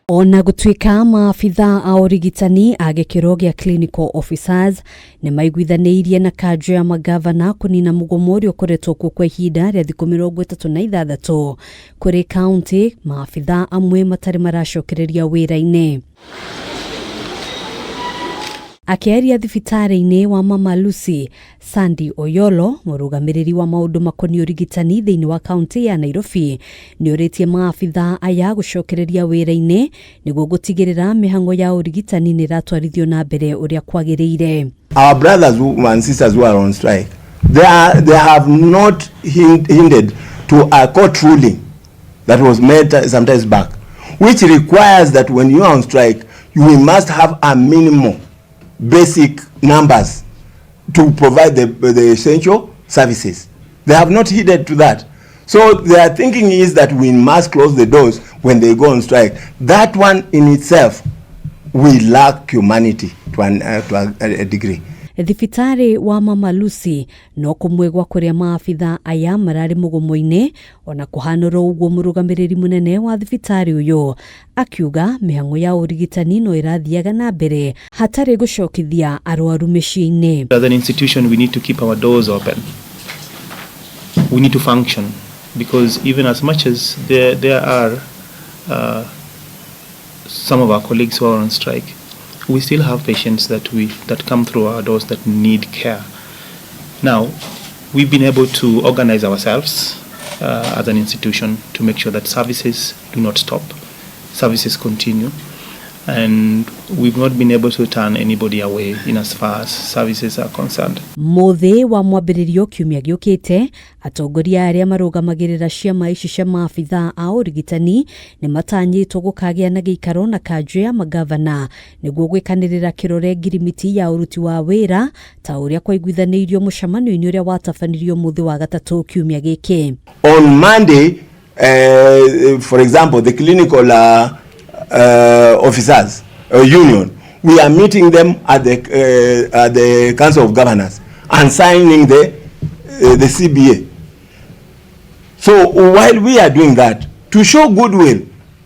Ona gũtuĩka maabitha a ũrigitani a gĩkĩro gĩa clinical officers nĩ maiguithanĩirie na kanjũ ya magavana kũnina mũgomo ũrĩa ũkoretwo kuo kwa ihinda rĩa thikũ 36, kũrĩ kaunti maabitha amwe matarĩ maracokereria wĩra-inĩ. Akĩaria thibitarĩ-inĩ wa Mama Lucy, Sandy Oyolo, mũrũgamĩrĩri wa maũndũ makoniĩ ũrigitani thĩinĩ wa kaunti ya Nairobi, nĩ ũrĩtie maabitha aya gũcokereria wĩra-inĩ nĩguo gũtigĩrĩra mĩhang'o ya ũrigitani nĩ ĩratwarithio na mbere ũrĩa kwagĩrĩire. Our brothers and sisters who are on strike, they have not hindered to a court ruling that was made sometimes back, which requires that when you are on strike, you must have a minimal basic numbers to provide the essential services. They have not heeded to that. So their thinking is that we must close the doors when they go on strike. That one in itself, we lack humanity to a degree. Thibitarĩ wa Mama Lucy no kũmwe gwa kũrĩa maabitha aya mararĩ mũgomo-inĩ. Ona kũhanũra ũguo, mũrũgamĩrĩri mũnene wa thibitarĩ ũyũ akiuga mĩhang'o ya ũrigitani no ĩrathiaga na mbere hatarĩ gũcokithia arwaru mĩciĩ-inĩ. As an institution, we need to keep our doors open. We need to function because even as much as there are some of our colleagues who are on strike, we still have patients that come through our doors that need care. Now, we've been able to organize ourselves as an institution to make sure that services do not stop, services continue, and we've not been able to turn anybody away in as far as services are concerned. Mũthĩ wa mwambĩrĩrio kiumia gĩũkĩte, atongoria arĩa marũgamagĩrĩra ciama ici cia maabitha a ũrigitani nĩ matanyĩtwo gũkagĩa na gĩikaro na kanjũ ya magavana nĩguo gwĩkanĩrĩra kĩrore ngirimiti ya ũruti wa wĩra ta ũrĩa kwaiguithanĩirio mũcemanio-inĩ ũrĩa watabanirio mũthĩ wa gatatũ kiumia gĩkĩ. On Monday, for example, the clinical officers union, we are meeting them at the Council of Governors and signing the CBA. So while we are doing that, to show goodwill,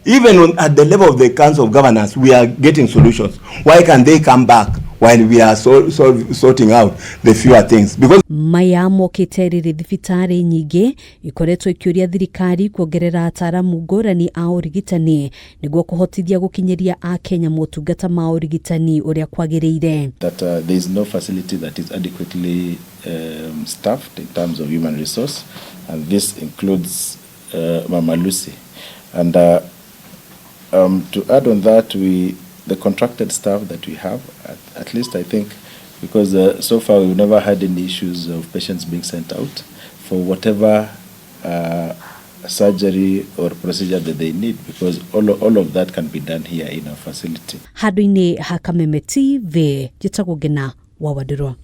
even at the level of the Council of Governors, we are getting solutions. Why can they come back while we are sorting out the fewer things? Because Maya mokĩte rĩrĩ thibitarĩ nyingĩ ikoretwo ikĩũria thirikari kuongerera ataaramu ngũrani a ũrigitani nĩguo kũhotithia gũkinyĩria akenya motungata ma ũrigitani ũrĩa kwagĩrĩire. That there is no facility that is adequately staffed in terms of human resource, and this includes Mama Lucy. And to add on that, we the contracted staff that we have, at least I think, because so far we've never had any issues of patients being sent out for whatever surgery or procedure that they need, because all of that can be done here in our facility. Handũ-inĩ ha Kameme TV, njĩtagwo Ngena wa Wandirwa.